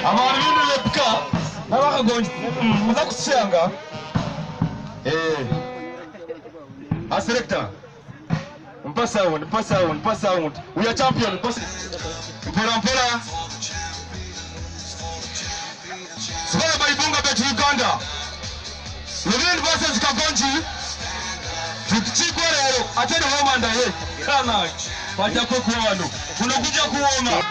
Abantu baine Rebecca n'abakagongi muza kutushanga. Eh. A selector. Mpa sound, mpa sound, mpa sound. We are champion. Mpa mpora mpora. Sibala Baibunga Bet Uganda. Lubindi versus Kagongi. Tukikwa leero ate ni homa ndaye. Kana bajja kukuwa wano. Kuno kujja kuwooma.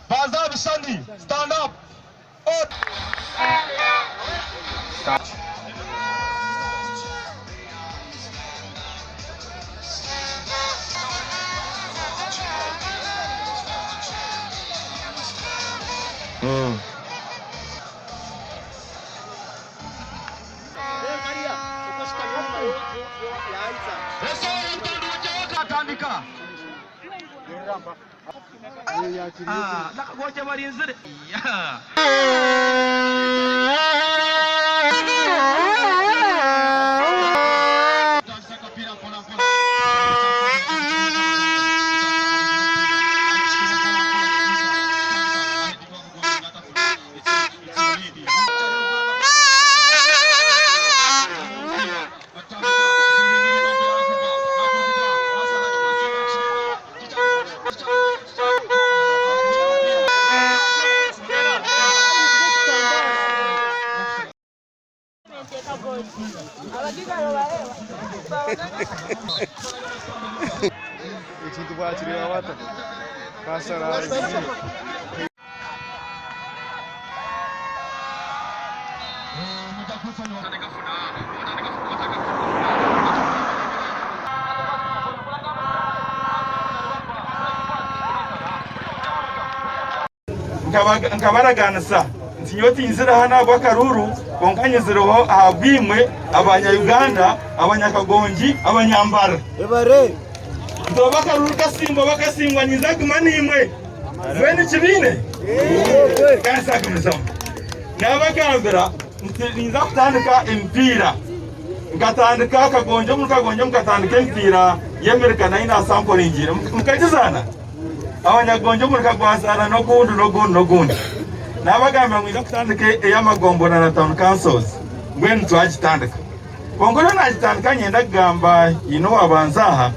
Baza Bishani, stand up. Atandika. Nakagoja barinzire. Ekintu bwakireeba bata? Kashara Nkabaragaanisa nti nyowe tinzire hanu ahabw'akaruuru kwonka nyizireho ahabw'imwe abanya Uganda, abanyakagongi, abanyambara. Nti obu akaruuru kasingwa bakasingwa ninza kuguma naimwe. Mbwenu ekibiina kandi nzagumizamu. Nabagambira nti ninza kutandika emipiira. Nkatandika Kagongi omuri Kagongi mukatandika emipiira y'emirika nayo nasamporingiire. Mukagizaana? Abanyagongi omurika gwazaana n'ogundi n'ogundi n'ogundi. Naabagambira ngu ninza kutandika ey'amagombora na town councils. Mbwenu twagitandika. Kwonka obu naagitandika niinyenda kugamba haine owaabanza aha.